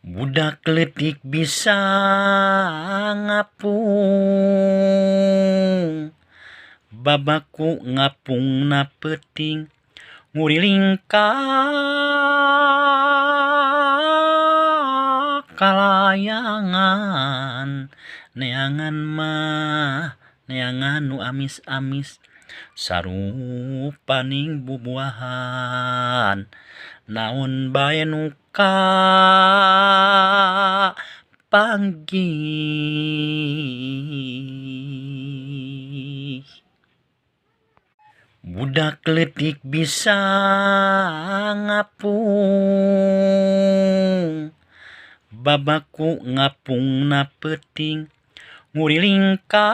Budak leutik bisa ngapung, babaku ngapungna peuting nguriling ka kalayangan. Neangan mah neangan nu amis-amis sarupaning bubuahan naon bae nu kapanggih. Budak leutik bisa ngapung, babaku ngapungna peuting nguriling ka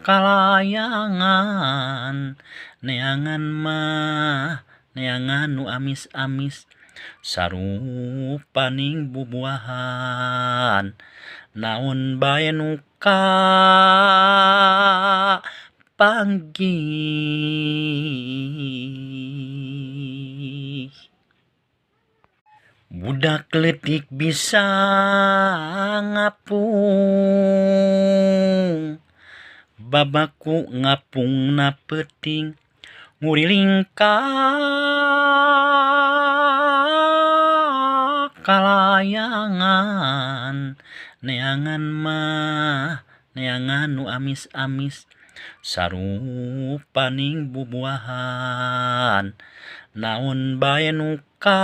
kalayangan. Neangan mah neangan nu amis-amis sarupaning bubuahan naon bae nu kapanggih. Budak leutik bisa ngapung, babaku ngapungna peuting nguriling ka kalayangan. Neangan mah neangan nu amis-amis sarupaning bubuahan naon bae nu kapanggih.